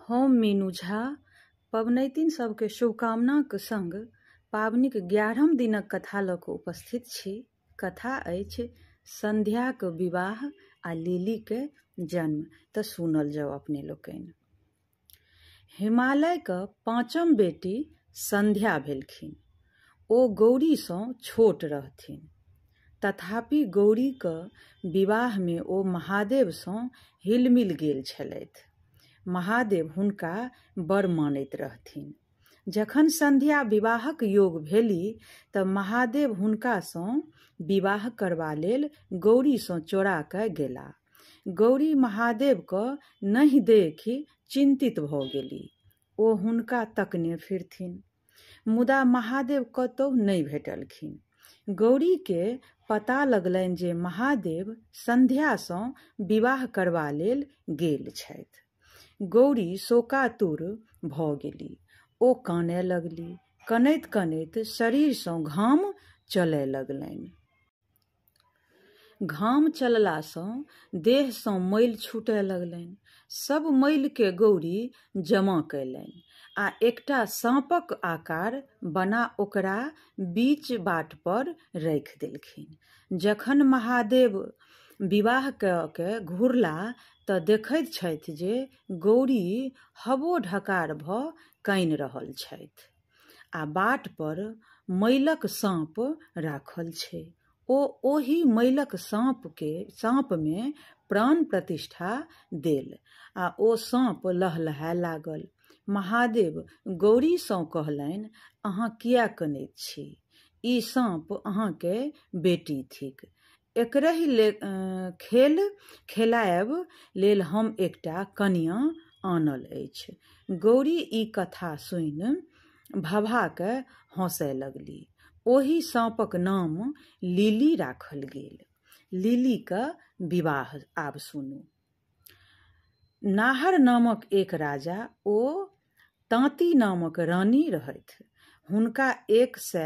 हम मीनू झा पबनैतिन सबके शुभकामनाक संग पाबनिक 11म दिनक कथा लऽ कऽ उपस्थित छी। कथा अछि संध्याक विवाह आ लिलीके जन्म। तऽ सुनल जाउ अपने लोकनि। हिमालयक 5म बेटी संध्या भेलखिन। ओ गौरीसँ छोट रहथिन, तथापि गौरीक विवाहमे ओ महादेवसँ हिलमिल गेल छलथि। महादेव हुनका बड़ मानैत रहथिन। जखन संध्या विवाहक योग भेली तऽ महादेव हुनकासँ विवाह करबा लेल गौरीसँ चोरा कऽ गेला। गौरी महादेवके नहि देखि चिन्तित भऽ गेली। ओ हुनका तकने फिरथिन, मुदा महादेव कतहु नहि भेटलखिन। गौरीके पता लगलनि जे महादेव संध्यासँ विवाह करबा लेल गेल छथि। गौरी शोकातुर भऽ गेली। ओ कानय लगली। कनैत कनैत शरीरसँ घाम चलय लगलनि। घाम चललासँ देहसँ मैल छूटय लगलनि। सब मैलके गौरी जमा कयलनि आ एकटा साँपक आकार बना ओकरा बीच बाट पर राखि देलखिन। जखन महादेव विवाह कऽ के घुरला तऽ देखैत छथि जे गौरी हबो ढकार भऽ कानि रहल छथि आ बाट पर मैलक साँप राखल छै। ओ ओहि मैलक साँपमे प्राण प्रतिष्ठा देल आ ओ साँप लहलहाय लागल। महादेव गौरीसँ कहलनि, अहाँ किया कनैत छी? ई साँप अहाँके बेटी थिक। एकरहि खेल खेलायब लेल हम एकटा कनियाँ आनल अछि। गौरी ई कथा सुनि भभा कऽ हँसय लगली। ओहि साँपक नाम लिली राखल गेल। लिलीक विवाह आब सुनू। नाहर नामक एक राजा ओ ताँती नामक रानी रहथि। हुनका 100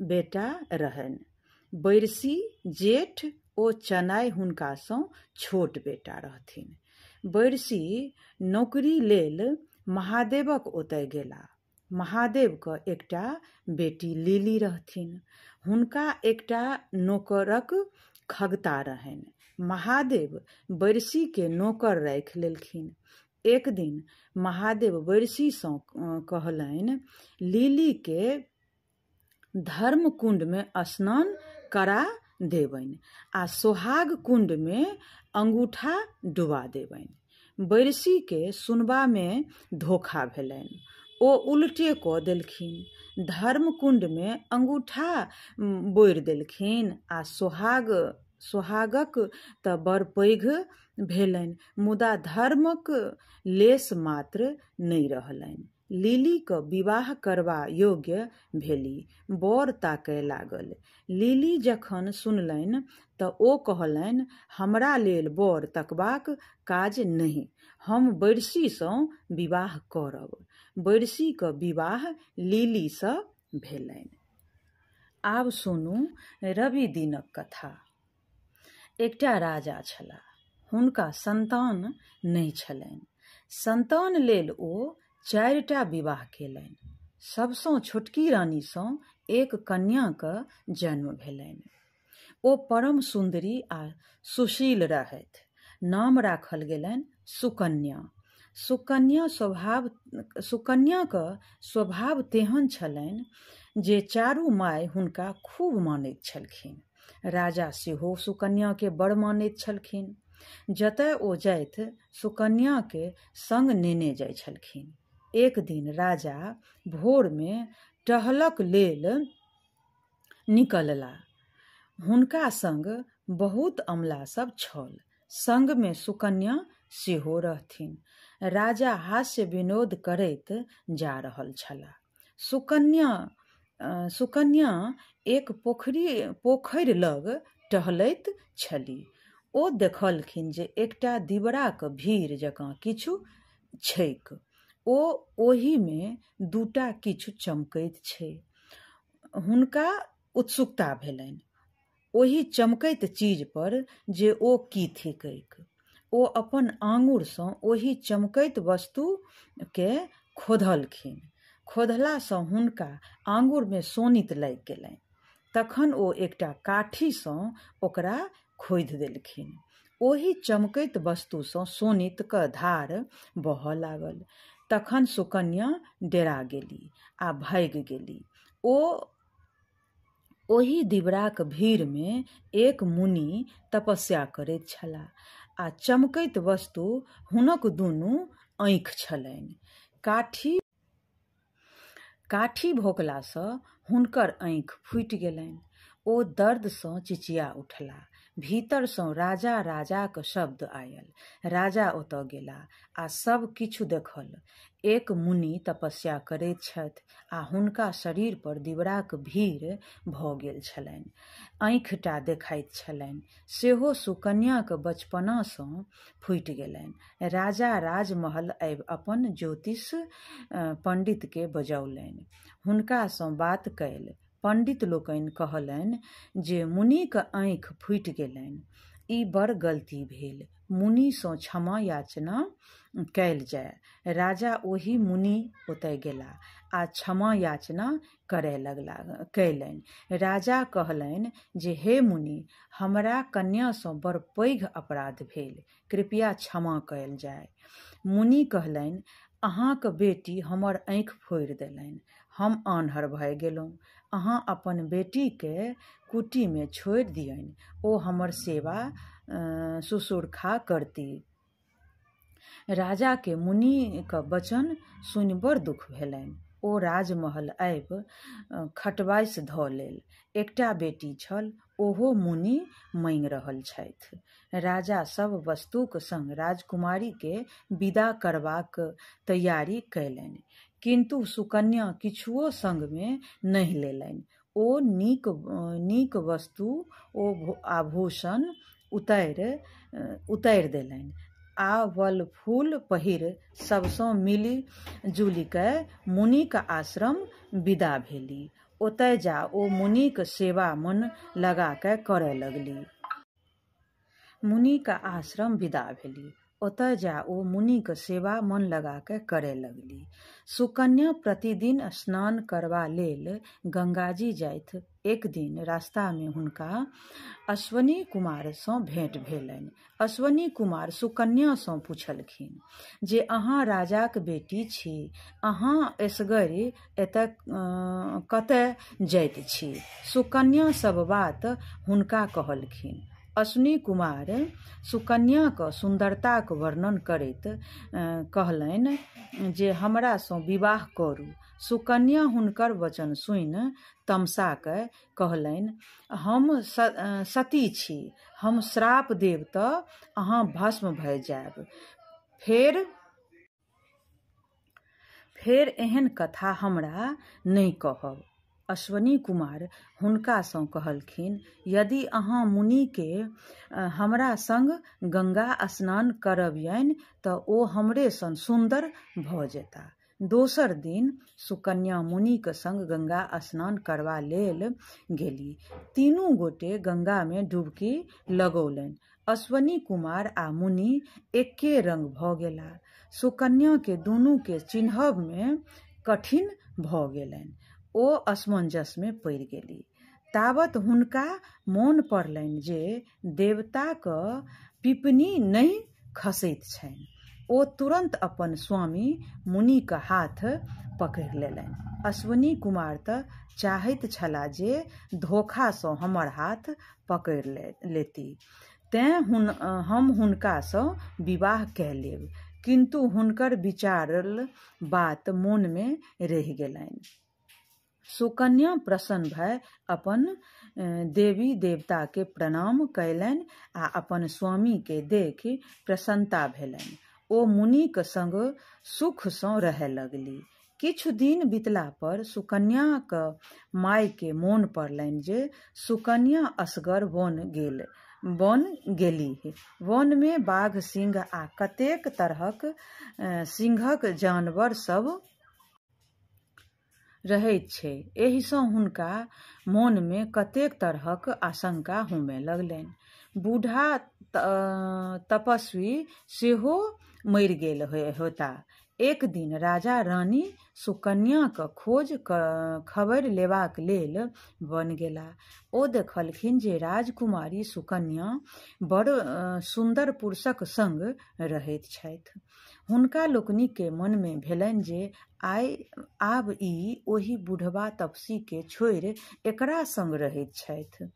बेटा रहनि। बैरसी जेठ ओ चनाइ हुनकासँ छोट बेटा रहथिन। बैरसी नौकरी लेल महादेवक ओतय गेला। महादेवके एकटा बेटी लिली रहथिन। हुनका एकटा नोकरक खगता रहनि। महादेव बैरसीके नोकर राखि लेलखिन। एक दिन महादेव बैरसीसँ कहलनि, लिलीके धर्मकुण्डमे स्नान करा देबनि आ सोहाग कुण्डमे अंगूठा डुबा देबनि। बैरसीके सुनबामे धोखा भेलनि। ओ उल्टे कऽ देलखिन। धर्मकुण्डमे अंगूठा बोरि देलखिन आ सोहागक तऽ बड़ पैघ भेलनि, मुदा धर्मक लेश मात्र नहि रहलनि। लिलीक विवाह करबा योग्य भेली। वर ताकय लागल। लिली जखन सुनलनि तऽ ओ कहलनि, हमरा लेल वर तकबाक काज नहि, हम बैरसीसँ विवाह करब। बैरसीक विवाह लिलीसँ भेलनि। आब सुनू रवि दिनक कथा। एकटा राजा छलाह। हुनका संतान नहि छलनि। संतान लेल ओ 4टा विवाह केलनि। सबसँ छोटकी रानीसँ एक कन्याक जन्म भेलनि। ओ परम सुन्दरी आ सुशील रहथि। नाम राखल गेलनि सुकन्या। सुकन्याक स्वभाव तेहन छलनि जे चारू माय हुनका खूब मानैत छलखिन। राजा सेहो सुकन्याके बड़ मानैत छलखिन। जतय ओ जाथि सुकन्याके संग नेने जाइ छलखिन। एक दिन राजा भोरमे टहलक लेल निकलला। हुनका संग बहुत अमला सब छल। संगमे सुकन्या सेहो रहथिन। राजा हास्य विनोद करैत जा रहल छलाह। सुकन्या एक पोखरि लग टहलैत छली। ओ देखलखिन जे एकटा दिबराक भीड़ जकाँ किछु छैक। ओ ओहिमे 2टा किछु चमकैत छै। हुनका उत्सुकता भेलनि ओहि चमकैत चीज पर जे ओ की थिकैक। ओ अपन आङुरसँ ओहि चमकैत वस्तुकेँ खोधलखिन। खोधलासँ हुनका आङुरमे शोणित लागि गेलनि। तखन ओ एकटा काठीसँ ओकरा खोधि देलखिन। ओहि चमकैत वस्तुसँ शोणितक धार बहऽ लागल। तखन सुकन्या डेरा गेली आ भागि गेली। ओ ओहि दिबराक भीड़मे एक मुनि तपस्या करैत छलाह आ चमकैत वस्तु हुनक दुनू आँखि छलनि। काठी भोंकलासँ हुनकर आँखि फूटि गेलनि। ओ दर्दसँ चिचिया उठलाह। भीतरसँ राजा राजाक शब्द आयल। राजा ओतय गेलाह आ सभ किछु देखल। एक मुनि तपस्या करैत छथि आ हुनका शरीर पर दिबराक भीड़ भऽ गेल छलनि। आँखि टा देखाइत छलनि, सेहो सुकन्याक बचपनासँ फूटि गेलनि। राजा राजमहल आबि अपन ज्योतिष पंडितकेँ बजौलनि। हुनकासँ बात कयल। पंडित लोकनि कहलनि जे मुनिक आँखि फूटि गेलनि। ई बड़ गलती भेल। मुनिसँ क्षमा याचना कयल जाय। राजा ओहि मुनि ओतय गेलाह आ क्षमा याचना करय लगलाह कयलनि। राजा कहलनि जे हे मुनि, हमरा कन्यासँ बड़ पैघ अपराध भेल। कृपया क्षमा कयल जाय। मुनि कहलनि, अहाँक बेटी हमर आँखि फोड़ि देलनि। हम आन्हर भऽ गेलहुँ। अहाँ अपन बेटीकेँ कुटीमे छोड़ि दियनि। ओ हमर सेवा सुश्रुषा करती। राजाकेँ मुनिक वचन सुनि बड़ दुख भेलनि। ओ राजमहल आबि खटबासि धऽ लेल। एकटा बेटी छल, ओहो मुनि माङि रहल छथि। राजा सभ वस्तुक संग राजकुमारीकेँ विदा करबाक तैयारी कयलनि। किन्तु सुकन्या किछुओ संगमे नहि लेलनि। ओ नीक वस्तु ओ आभूषण उतारि देलनि आ वलफूल पहिरि सभसँ मिलि-जुलिकय मुनिक आश्रम विदा भेली। ओतय जा ओ मुनिक सेवा मन लगाकय करय लगली। मुनिक आश्रम विदा भेली। ओतय जा ओ मुनिक सेवा मन लगाकय करय लगली। सुकन्या प्रतिदिन स्नान करबा लेल गंगाजी जाथि। एक दिन रास्तामे हुनका अश्विनी कुमारसँ भेंट भेलनि। अश्विनी कुमार सुकन्यासँ पुछलखिन जे अहाँ राजाक बेटी छी, अहाँ एसगरि एतय कतय जाइत छी? सुकन्या सभ बात हुनका कहलखिन। अश्विनी कुमार सुकन्याक सुन्दरताक वर्णन करैत कहलनि जे हमरासँ विवाह करू। सुकन्या हुनकर वचन सुनि तमसाकय कहलनि, हम सती छी। हम श्राप देब तऽ अहाँ भस्म भऽ जायब। फेर एहन कथा हमरा नहि कहब। अश्विनी कुमार हुनकासँ कहलखिन, यदि अहाँ मुनिकेँ हमरा संग गंगा स्नान करबियनि तऽ ओ हमरे सन सुन्दर भऽ जेताह। दोसर दिन सुकन्या मुनिक संग गंगा स्नान करबा लेल गेली। तीनू गोटे गंगामे डुबकी लगौलनि। अश्विनी कुमार आ मुनि एक्के रंग भऽ गेलाह। सुकन्याकेँ दुनूकेँ चिन्हबमे कठिन भऽ गेलनि। ओ असमंजसमे पड़ि गेली। ताबत हुनका मोन पड़लनि जे देवताक पिपनी नहि खसैत छनि। ओ तुरन्त अपन स्वामी मुनिक हाथ पकड़ि लेलनि। अश्विनी कुमार तऽ चाहैत छलाह जे धोखासँ हमर हाथ पकड़ि लेती, तेँ हम हुनकासँ विवाह कऽ लेब। किन्तु हुनकर विचारल बात मोनमे रहि गेलनि। सुकन्या प्रसन्न भऽ अपन देवी-देवताकेँ प्रणाम कयलनि आ अपन स्वामीकेँ देखि प्रसन्नता भेलनि। ओ मुनिक संग सुखसँ रहय लगली। किछु दिन बितला पर सुकन्याक मायकेँ मोन पड़लनि जे सुकन्या असगर वन गेलीह। वनमे बाघ, सिंह आ कतेक तरहक सिंहक जानवर सभ रहैत छै। एहिसँ हुनका मोनमे कतेक तरहक आशंका होमय लगलनि। बूढ़ा तपस्वी सेहो मरि गेल होता। एक दिन राजा रानी सुकन्याक खोज खबरि लेबाक लेल वन गेला। ओ देखलखिन जे राजकुमारी सुकन्या बड़ सुन्दर पुरुषक संग रहैत छथि। हुनका लोकनि के मन मे भेलनि जे आब ई ओहि बुढ़बा तपसी के छोड़ि एकरा संग रहैत छथि।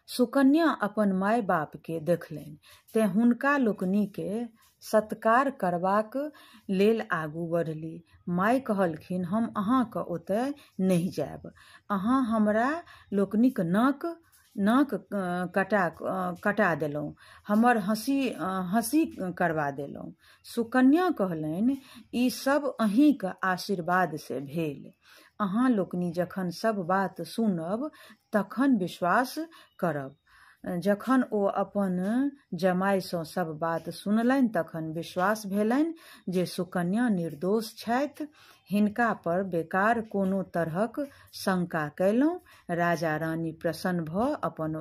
सुकन्या अपन माय बाप के देखलनि तें हुनका लोकनि के सत्कार करबाक लेल आगू बढ़ली। माय कहलखिन, हम अहाँक ओतय नहि जायब। अहाँ हमरा लोकनिक नाक कटा देलहुँ, हमर हँसी करबा देलहुँ। सुकन्या कहलनि, ई सब अहींक आशीर्वाद से भेल। अहाँ लोकनि जखन सब बात सुनब तखन विश्वास करब। जखन ओ अपन जमाय सँ सब बात सुनलनि तखन विश्वास भेलनि जे सुकन्या निर्दोष छथि। हिनका पर बेकार कोनो तरहक शंका कयलहुँ। राजा रानी प्रसन्न भऽ अपन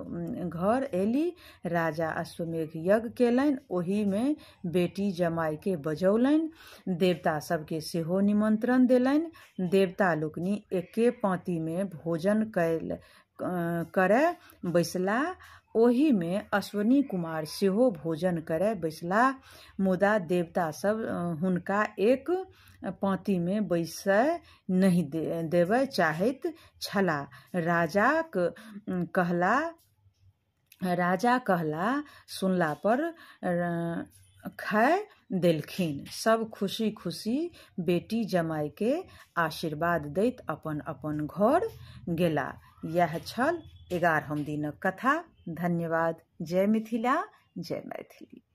घर एली। राजा अश्वमेघ यज्ञ केलनि, ओहि मे बेटी जमाय के बजौलनि, देवता सबके सेहो निमंत्रण देलनि। देवता लोकनि एके पाँती मे भोजन करय बैसला। ओहि मे अश्विनी कुमार सेहो भोजन करय बैसलाह, मुदा देवता सब हुनका एक पाँती मे बैसय नहि देबय चाहैत छलाह। राजा कहला सुनला पर खाय देलखिन। सब खुशी खुशी बेटी जमाय के आशीर्वाद दैत अपन अपन घर गेला। यैह छल 11हम दिनक कथा। धन्यवाद। जय मिथिला, जय मैथिली।